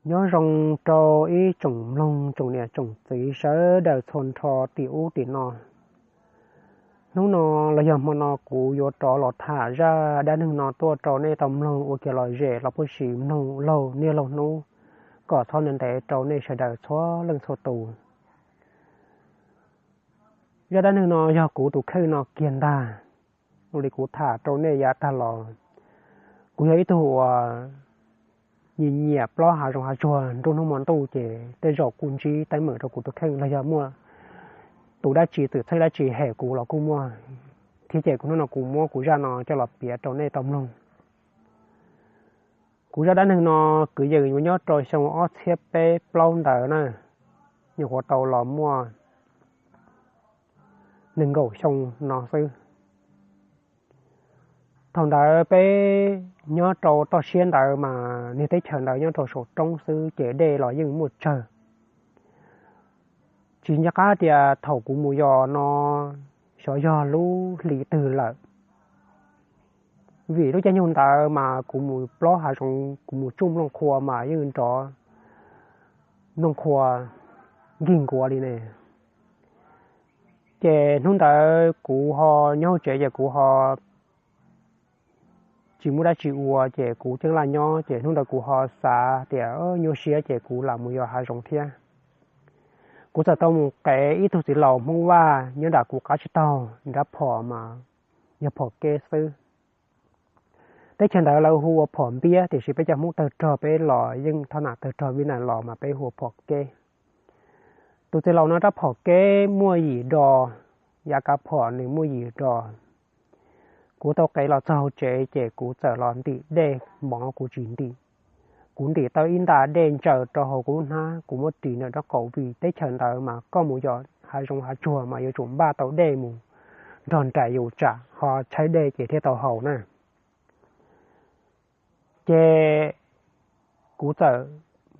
Nyob zoo rau ib tsoom mloog tsoom niam tsoom txiv sawv daws txhua nrho tim ub tim no. Hnub no los yog hmo no kuv yuav rov los tham zaj dab neeg no tuaj rau nej tau mloog ua kiag lom zem los puas sim mloog laug niaj laug hnub, kom txhob ntev ntev rau nej sawv daws txhua leej txhua tus. Zaj dab neeg no yog kuv tus kheej no kiag ntag. Ua li kuv tham rau nej yav tag los, kuv yog ib tug uas nyiam nyiam plob hav zoov hav tsuag nruab hnub hmo ntuj ces tej zaum kuj ntsib teeb meem rau kuv tus kheej los yog muaj tus dab tsi txwm txheej dab tsi hem kuv los kuj muaj thiab. Ces kuv hnub no kuv muab kuv zaj no coj los piav rau nej tau mloog. Kuv zaj dab neeg no kwv yees yuav nyob rau xyoo ob txhiab peb plaub ntawd na, nyuam qhuav tau los muaj nees nkaum xyoo no xwb. Thaum ntawd peb nyob rau toj siab ntawd mas niag teb chaws ntawd nyob rau saum roob xwb ces dej los yeej muaj tsawg. Tsis nco qab tias thaum kuv mus yos no xyov yog lub hli twg lawm, vim lub caij nyoog ntawd mas kuv mus plob hav zoov kuv mus tsuj nplooj qhua mas yeej nrov nplooj qhua nkig nkuav li ne. Ces hnub ntawd kuv ho nyob hauv tsev ces kuv ho tsis muaj dab tsi ua ces kuv ceeb laj nyob ces hnub ntawd kuv ho xav tias nyuaj siab ces kuv lam mus yos hav zoov thiab. Kuv txawm tau mus qev ib tug txiv laus Hmoob Vaj nyob nram kuv qab tsib taug nrab phom mas yog phom keb xwb. Teb chaws ntawd lawv hu ua phom npiab tiam sis peb cov Hmoob tawg rog peb los yeej thoj nam tawg rog Vib Nais los mas peb hu ua phom keb. Tus txiv laus no rab phom keb muaj yim dos, yav kav phom nws muaj yim dos. Kuv tau qev los txog hauv tsev ces kuv txawm los ntim dej mov kuv tsis ntim. Kuv ntim tau ib nta dej ntsaws rau hauv kuv lub hnab kuv muab ris nram nraub qaum vim teb chaws ntawd mas koj mus yos hav zoov hav tsuag mas yuav tsum npaj tau dej mus nrog nraim yus tsam ho tshaib dej ces thiaj tau haus na. Ces kuv txawm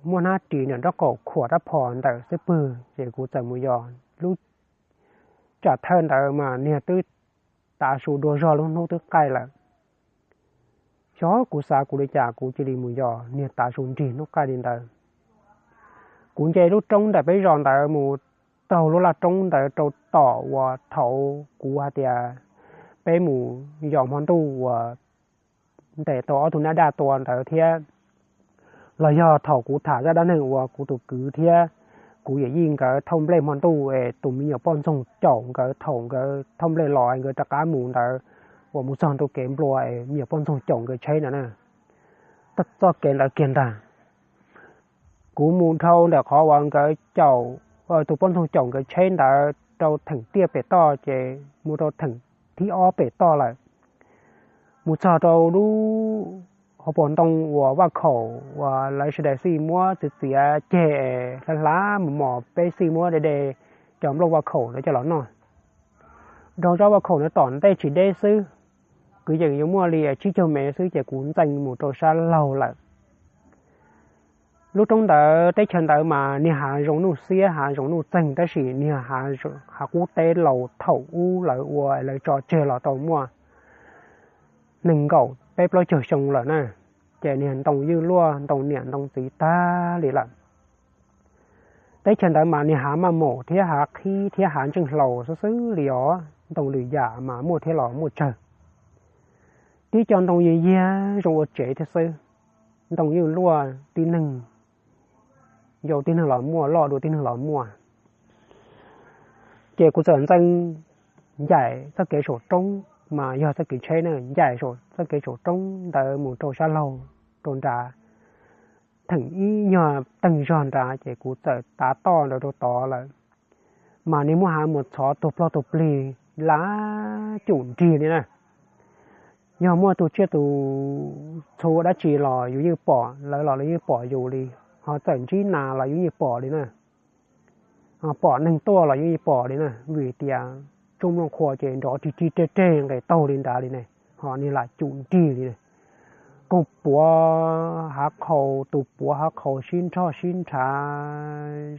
muab hnab ris nram nraub qaum khuam rab phom ntawm xub pwg ces kuv txawm mus yos. Lub tsam thawj ntawd mas niag twb tav su dua zog lub hnub twb qaij lawm. Xyov kuv xav kuv li cas kuv cia li mus yos niag tav su nrig hnub qaij li ntawd. Kuv nce lub roob ntawm peb zos ntawd mus taug lub laj roob ntawd rau tom uas thaum kuv hais tias peb mus yos hmo ntuj uas ntes tau ob tug nab daj tua ntawd thiab los yog thaum kuv tham zaj dab neeg uas kuv tus kwv thiab kuv yawm yij nkawd thauj nplej hmo ntuj es tus me nyuam poj ntxoog caum nkawd thaum nkawd thauj nplej los nkawd rov qab mus ntawd uas mus txog ntu kev nplua es me nyuam poj ntxoog caum nkawd tsheb ntawd na. Txoj kev ntawd kiag ntag. Kuv mus dhau ntawm qhov uas nkawd caum, tus poj ntxoog caum nkawd tsheb ntawd rau theem tiaj pem toj ces mus rau theem thib ob pem toj lawm. Mus txog rau lub hauv paus ntoo uas vaj khaum uas lawv sawv daws xij muab txiav txiav ceg hlav hlav mos mos peb xij muab de de cov nplooj vaj khaum ntawd coj los noj. Dhau zaj vaj khaum ntawd tom ntej tsis deb xwb, kwv yees yuav muaj li tsib caug mev xwb ces kuv ntxeev mus rau sab laug lawm. Lub roob ntawd teb chaws ntawd mas niag hav zoov nuj xiab hav zoov nuj txeeg tab sis niag hav qub teb laus thaum ub lawv ua lawv tso tseg los tau muaj nees nkaum peb plaub caug xyoo lawm na. Ces niag ntoo ywj luaj ntoo niam ntoo txiv tag li lawm. Teb chaws ntawd mas niag hav maj maum thiab hav qhib thiab hav ntseej hlaus xwb xwb li os, ntoo lwm yam mas muaj thiab los muaj tsawg. Tib co ntoo yiag yiag zoo ua tsev thiab xwb. Ntoo ywj luaj tib neeg yau tib neeg los muaj, loj dua tib neeg los muaj. Ces kuv txawm ntxeev ncaim txoj kev saum roob mas yog txoj kev tsheb na, ncaim txoj kev saum roob ntawd mus rau sab laug rau nrad. Theem ib nyuag teeg zog nrad ces kuv txawm tav toj ntawd rau tod lawm. Mas niag muaj hav mus txhov tuag plog tuag plig lab cum nrig li na. Yog muaj tus tsiaj tus txhu dab tsi los yus yeej pom, lawv los lawv yeej pom yus li. Ho txawm ntsib nas los yus yeej pom li na. Ho pom neeg tuaj los yus yeej pom li na, vim tias tsuj nplooj qhua ces nrov rig rig reg reg nqes taug li nrad li ne, ho niag lam cum nrig li ne. Koog puav hav qhaus, tus puav hav qhaus sib nrhoj sib nrhav,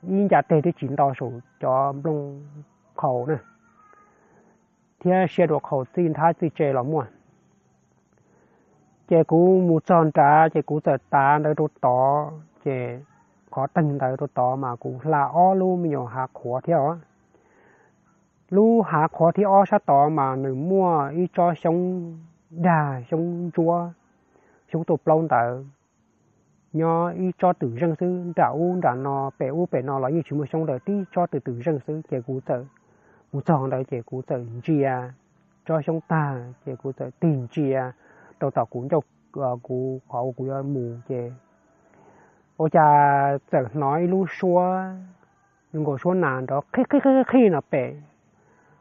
ib ncav teg twb tsis nto saum cov nplooj qhaus na, thiab siab dua qhaus txij nthab txij tse los muaj. Ces kuv mus txog nrad ces kuv txawm tav ntawd rau tod, ces qhov teeg ntawd rau tod mas kuv hla ob lub me nyuam hav qhuav thiab os. Lub hav qhuav thib ob sab tod mas nws muaj ib tsob xyoob dag, xyoob ntsuab, xyoob tuaj plaub ntawd nyob ib tsob twm zeej xwb. Nram ub nram no, pem ub pem no los yeej tsis muaj xyoob ntawd, tib tsob twm twm zeej xwb. Ces kuv txawm mus txog ntawd ces kuv txawm ntsia tsob xyoob tag ces kuv txawm tig ntsia rau tom kuv ncauj, kuv qhov uas kuv yuav mus ces ua cas txawm hnov ib lub suab zoo nkaus suab nas nrov qhib qhib qhib qhib no pem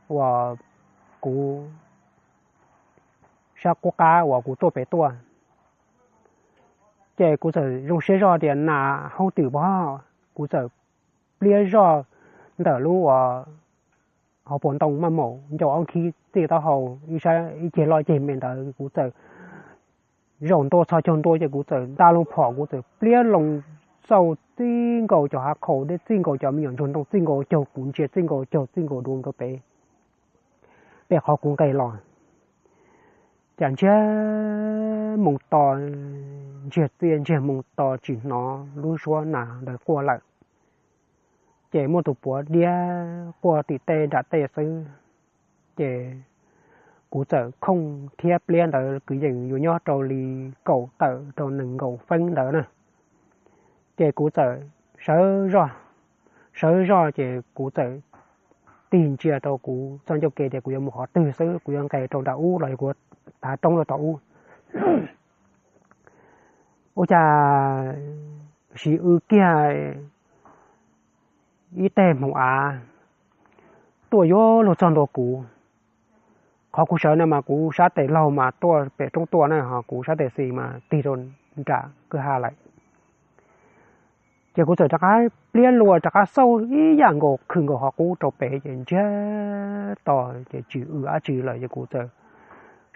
uas kuv sab qub qab uas kuv tuaj pem tuaj. Ces kuv txawm zoo siab zoj tias nas hauj twm pov, kuv txawm pliab zoj ntawm lub uas hauv paus ntoo maj maum ncau ob khib txij taub hau ib sab ib ceg loj ceg me ntawd, kuv txawm zaum ntua txhos caug ntua ces kuv txawm nta loo phom, kuv txawm pliab loo xauj txij nkaus cov hav qhaus deb, txij nkaus cov me nyuam ntsuag ntoo, txij nkaus caug, kuv ntsia txij nkaus caug txij nkaus dua rau pem, pem qhov kuv nqes los. Cas ntsiag moo to, ntsiag txiaj ntsiag moo to tsis hnov lub suab nas ntawd quaj lawm. Ces muaj tus puav diab quaj tim tej nram tej xwb. Ces kuv txawm khooj thiab pliab ntawd kwv yees yuav nyob rau li kaum tawm rau nees nkaum feeb ntawd na. Ces kuv txawm sawv zoj, sawv zoj ces kuv txawm tig ntsia rau kuv txoj ncauj ke tias kuv yuav mus qhov twg xwb, kuv yuav nqes rau nram ub los yog kuv yuav tav roob rau tom ub. Ua cas siv w kiag ib teg hmoov av tuaj yuav luag txog ntua kuv. Qhov kuv sawv no mas kuv sab tes laug mas tuaj pem roob tuaj na, ho kuv sab tes xis mas tig rau nram kwj ha lawm. Ces kuv txawm rov qab pliab lua rov qab xauj ib yam nkaus, khwm nkaus qhov qub rau pem ces ntsiag to ces tsis w dab tsi lawm ces kuv txawm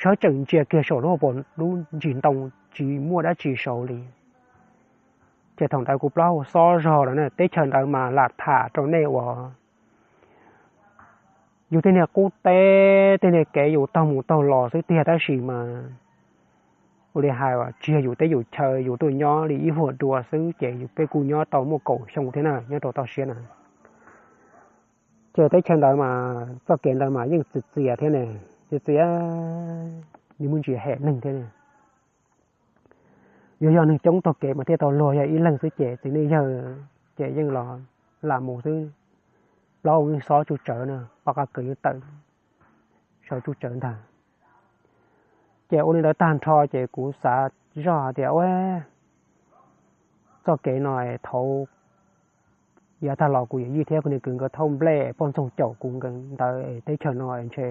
sawv tsees ntsia kiag saum lub hauv paus lub ntsis ntoo, tsis muaj dab tsi saud li. Ces thaum ntawd kuv plaub hau xob zog lawm na, teb chaws ntawd mas lam tham rau nej uas yus tej niag qub teb tej niag kev yus taug mus taug los xwb tiag, tab sis mas ua li hais tsis yog yus teb yus chaw, yus tuaj nyob li ib huam dua xwb ces yus peb kuj nyob tau muaj kaum xyoo thiab na, nyob rau toj siab na. Ces teb chaws ntawd mas txoj kev ntawd mas yeej txias txias thiab ne, txias txias, nws muaj ntsis hem neeg thiab ne. Yuav yog neeg coob taug kev mas thiaj tau luag, yog ib leeg xwb ces txiv neej yawg ces yeej los lam mus xwb. Plaub yeej xob tsuj tsawv na, poj qab kawg yeej tawm sawv tsuj tsawv ntag. Ces ua li ntawd tag nrho ces kuv xav zoj hais tias ua txoj kev no thaum yav tag los kuv yawm yij thiab kuv niag kwv nkawd thauj nplej poj ntxoog caum kuv nkawd ntawd es teb chaws no ntshe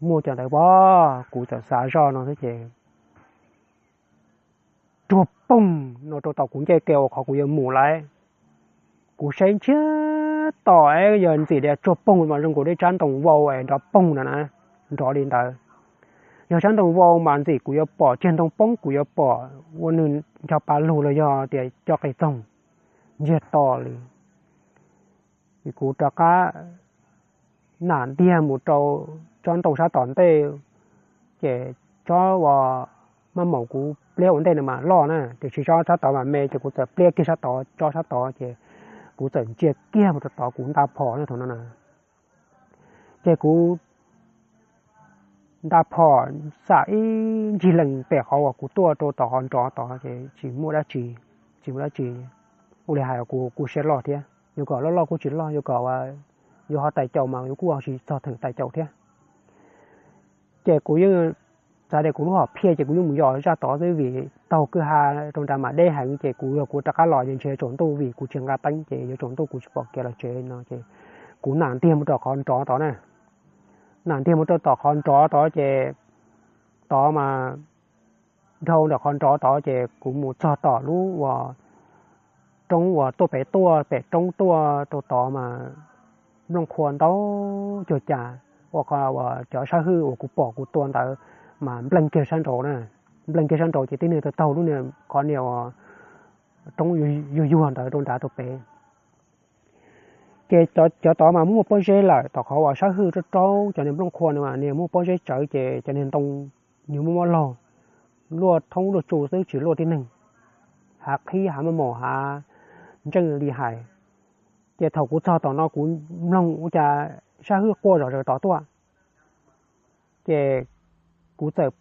muaj cov ntawd pob, kuv txawm xav zoj no xwb ces ruag poog no rau tom kuv ncej ke uas qhov kuv yuav mus lawm. Kuv saib ntsiag to es yog ntxim tias tsuag poog mas zoo nkaus li tsab ntoo vau es nrov poog na na, nrov li ntawd. Yog tsab ntoo vau mas ntxim kuv yuav pom ceg ntoo poob, kuv yuav pom ua nws ncho pa lug los yog tias coj qis txoog ntsiag to li. Ces kuv rov qab nam ntiag mus rau tsob ntoo sab tom ntej, ces tsob uas maj maum kuv pliab ua ntej no mas loj na, tiam sis tsob sab tod mas me, ces kuv txawm pliab kiag sab tod, tsob sab tod, ces kuv txawm ntsia kiag mus rau tod, kuv nta phom na thaum no na. Ces kuv nta phom xam ib ncig lees pem qhov uas kuv tuaj rau tom qhov nrov tod ces tsis muaj dab tsi, tsis muaj dab tsi. Ua li hais kuv kuj siab loj thiab, yuav kom loj loj kuj tsis loj, yuav kom yuav ho tais caus mas yuav kuj ho tsis txog theem tais caus thiab. Ces kuv yeej xav tias kuv lub hom phiaj ces kuv yeej mus yos zaj tod xwb vim taug kwj ha rau nrad mas deb heev, ces kuv yog kuv rov qab los ces ntshe tsaus ntuj vim kuv tsis nqa teeb ces yuav tsaus ntuj kuv tsis pom kev los tsev no ces kuv nam ntiag mus rau qhov nrov tod na. Nam ntiag mus rau tom qhov nrov tod ces tod mas dhau ntawm qhov nrov tod ces kuv mus txog tom lub uas roob uas tuaj pem tuaj, pem roob tuaj rau tod mas nplooj qhuav ntau cuag cas, ua qhov uas cov sab hwj uas kuv pom kuv tua ntawd mas npleej kiag sab nraud na, npleej kiag sab nraud ces tib neeg taug taug lub niag qhov niag uas roob yuag yuag ntawd rau nrad rau pem. Ces cov tod mas muaj pob zeb lawm, tom qhov uas sab hwj rau rau cov niag nplooj qhuav no mas nws muaj pob zeb tsawv ces cov niag ntoo nws muaj mob laug. luaj thoob luaj tsu xwb tsis luaj tib neeg, hav qhib hav maj mos hav ntseej li hais. Ces thaum kuv txog tom no kuv mloog ua cas sab hwj quaj zom zaws tod tuaj. Ces kuv txawm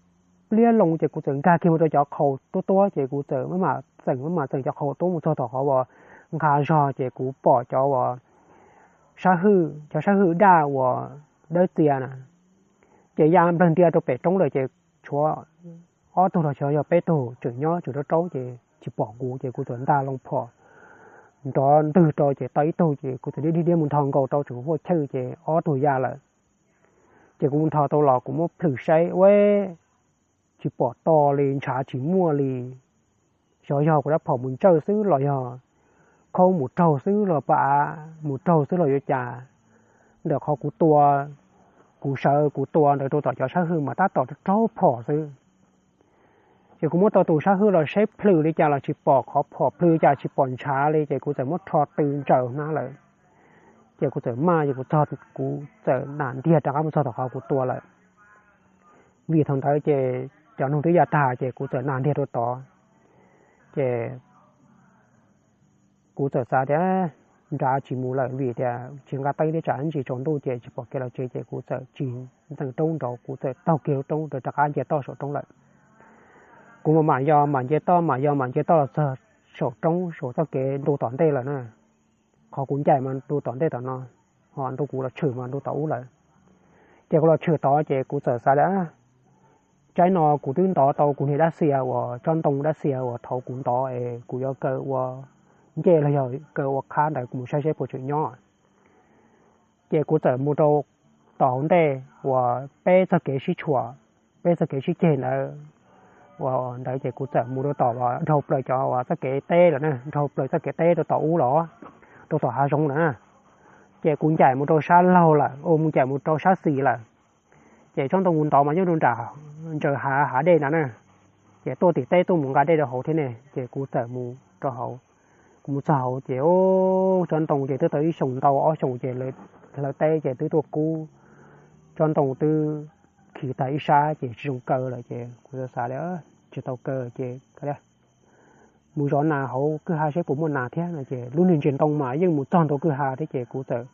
pliab loo ces kuv txawm nkag kiag mus rau cov qhaus tuab tuab ces kuv txawm maj mam txeem maj mam txeem cov qhaus tuab mus txog tom qhov uas nqa zog ces kuv pom cov uas sab hwj, cov sab hwj daj uas dawb txias na, ces ya nplawg ntia rau pem roob lawm ces tshuav ob tug los xyov yog peb tug tseem nyob tseem raub raub ces tsis pom kuv ces kuv txawm nta loo phom nrov ntwg rau ces tau ib tug ces kuv txawm diab diab mus nthos nkaus rau tseem huaj chawj ces ob tug ya lawm. Ces kuv mus nthos tau los kuv muab plhws saib ua tsis pom to li ntshav tsis muaj li. Xyov yog kuv rab phom mus ntsawj xwb los yog khaub mus raug xwb los pab mus raug xwb los yuav cas. Ntawm qhov kuv tua, kuv sawv kuv tua ntawd rau tom cov sab hwj mas tab tom raug phom xwb. Ces kuv muab tau tus sab hwj los saib plhws li cas los tsis pom qhov phom plhws cas tsis pom ntshav li ces kuv txawm muab rho tw ntsaws hnab lawm. Ces kuv txawm maj ces kuv txog kuv txawm nam ntiag rov qab mus txog tom qhov kuv tua lawm. Vim thaum ntawd ces cov noog twb ya tag ces kuv txawm nam ntiag rau tod. Ces kuv txawm xav tias nrad tsis mus lawm vim tias tsis nqa teeb thiab tsam ntsis tsaus ntuj ces tsis pom kev los tsev ces kuv txawm tsis ntxeev roob nraud kuv txawm taug kiag lub roob rov qab nce toj saum roob lawm. Kuv mam mam yog mam nce toj mam yog mam nce toj los txog saum roob saum txoj kev ntu tom ntej lawm na. Qhov kuv ncaim mas ntu tom ntej tom no, ho ntu kuv los tshwm mas ntu tom ub lawm. Ces kuv los tshwm tod ces kuv txawm xav tias tsaib no kuv twb ntov tau kuv niag dab xia uas tsob ntoo dab xia uas thaum kuv ntov es kuv yuav kaw ua ncej los yog kaw ua qhab ntawd kuv mus saib seb puas tseem nyob. Ces kuv txawm mus rau tom hauv ntej uas peb txoj kev sib tshuam, peb txoj kev sib ceg ntawd ua ntawd ces kuv txawm mus rau tom uas dhau plaws cov uas txoj kev teb lawm na, dhau plaws txoj kev teb rau tom ub los, rau tom hav zoov lawm na. Ces kuv ncaim mus rau sab laug lawm, mus ncaim mus rau sab xis lawm. Ces tsob ntoo kuv ntov mas nyob rau nram ntsaws hav hav dej ntawd na. Ces tuaj tim teb tuaj mus nqa dej rau hauv thiab ne, ces kuv txawm mus rau hauv. Kuv mus txog hauv ces tsob ntoo ces twb tau ib xyoos ntau ob xyoos ces hlawv teb ces twb tuaj kub, tsob ntoo twb khi tag ib sab ces tsis zoo kaw lawm ces kuv xav xav li tsis tau kaw ces mus zov nas hauv kwj ha seb puas muaj nas thiab no ces lub niag ntsis ntoo mas yeej mus txog ntua kwj ha thiab ces kuv txawm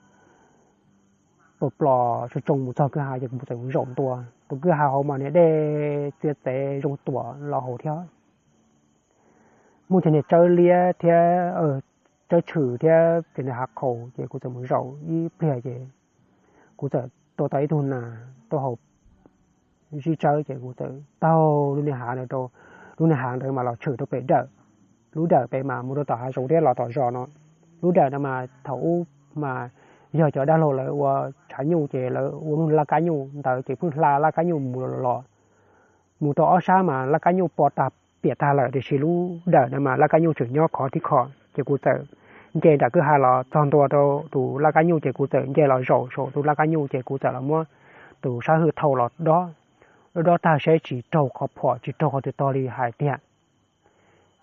pos plos tsoo tsoo mus txog kwj ha ces kuv txawm mus zaum ntua tus kwj ha hauv mas niag dej txiav txev zoo tuam los hauv thiab. Muaj cov niag tsawb liab thiab tsawb tshwm thiab cov niag hav qhaus ces kuv txawm mus zaum ib pliag ces kuv txawm tua tau ib tug nas tuaj hauv zib tsawb ces kuv txawm taug lub niag hav ntawd rau, lub niag hav ntawd mas los tshwm rau pem dawm, lub dawm pem mas mus rau tom hav zoov thiab los tom zos no. Lub dawm no mas thaum ub mas yog cov dab laug lawv ua tshav nyuj ces lawv ua lub laj kab nyuj ntawd ces pheej hla laj kab nyuj mus los, mus rau ob sab mas laj kab nyuj po tag piam tag lawm tiam sis lub dawm no mas laj kab nyuj tseem nyob khov tib kho. Ces kuv txawm nce nram kwj ha los txog ntua rau tus laj kab nyuj ces kuv txawm nce los zaum saum tus laj kab nyuj ces kuv txawm los muab tus sab hwj thau los dob, dob dob tag saib tsis raug qhov phom tsis raug qhov twg tog li hais tiag.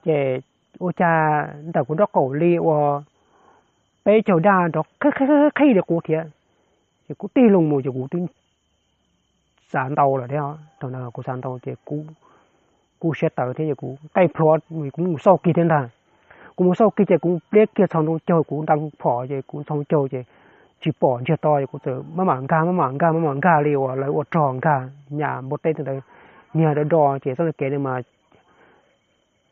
Ces ua cas ntawm kuv nraub qaum li ua peb caug daj nrov qhib qhib li qub thiab. Ces kuv tig loo mus ces kuv twb xav ntau lawm thiab, thaum ntawd kuv xav ntau ces kuv siab tawv thiab ces kuv nqaij plhuav kuv mus xauj kiag thiab ntag. Kuv mus xauj kiag ces kuv pliab kiag txog ntoo caug kuv nta phom ces kuv ntxhoo caug ces tsis pom ntsiag to ces kuv txawm maj mam nkag maj mam nkag maj mam nkag li uas lawv ua rog nkag nyas npua teb ntawd, niag do do ces txoj kev no mas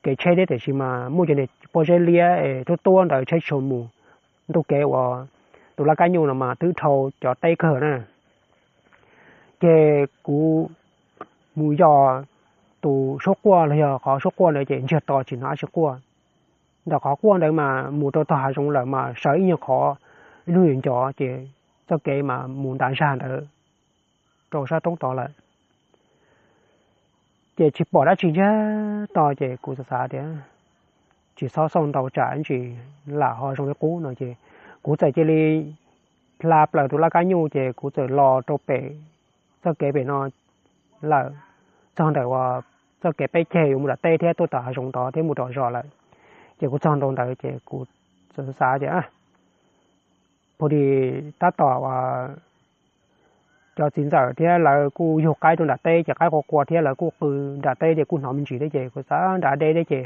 kev tsheb thiab tiam sis mas muaj cov niag pob zeb liab es tuab tuab ntawd tsheb tsis tshua mus. Ntu kev uas tus laj kab nyuj no mas twb dhau cov teb kawg na. Ces kuv mus yos tus suab quaj los yog qhov suab quaj ntawd ces ntsiag to tsis hnov dab tsi quaj. Ntawm qhov quaj ntawd mas mus rau tog hav zoov lawm mas sawv ib nyuag qhov, ib lub nyuag ncov ces txoj kev mas mus ntav zag ntawd rau sab roob tod lawm. Ces tsis pom dab tsi ntsiag to ces kuv xav xav tias tsis txhob xauj ntau tsam ntsis lam ho zoo li qub no ces kuv txawm cia li hla plaws tus laj kab nyuj ces kuv txawm los rau pem txoj kev pem no lawm, txog ntawm uas txoj kev peb ceg yuav mus tom teb thiab tuaj tom hav zoov tod thiab mus tom zos lawm. Ces kuv txog ntua ntawd ces kuv xav xav tias pus dis tab tom uas cov txiv ntxawm thiab lawv kuj yug qaib rau nram teb ces qaib qua qua thiab lawv kuj qw nram teb ces kuj hnov me ntsis thiab ces kuv xav nram deb thiab ces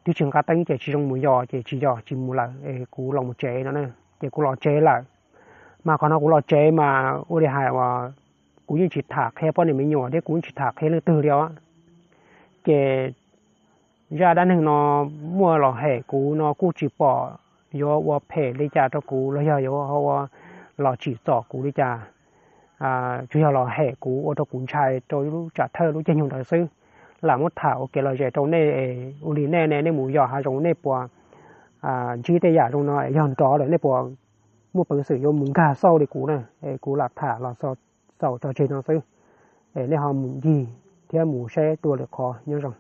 twb tsis nqa teeb ces tsis zoo mus yos ces tsis yos tsis mus lawm es kuv los mus tsev no na. Ces kuv los tsev lawm, mas qhov no kuv los tsev mas ua li hais uas kuv yeej tsis tham qhia poj niam me nyuam thiab kuv yeej tsis tham qhia leej twg li os. Ces zaj dab neeg no muaj los hem kuv no kuj tsis pom yuav ua phem li cas rau kuv los yog yuav ua los tsim txom kuv li cas, tsuas yog los hem kuv ua rau kuv ntshai rau lub tsam thawj lub caij nyoog ntawd xwb. Lam muab tham ua kev lom zem rau nej, ua li nej ne nej mus yos hav zoov nej puas ntsib tej yam zoo no es yog nrov lawm nej puas muaj peev xwm yuav mus nkag xauj li kuv na. Es kuv lam tham los xaus tso tseg no xwb, es nej ho mus ncig thiab mus saib tua lwm qhov, nyob zoo.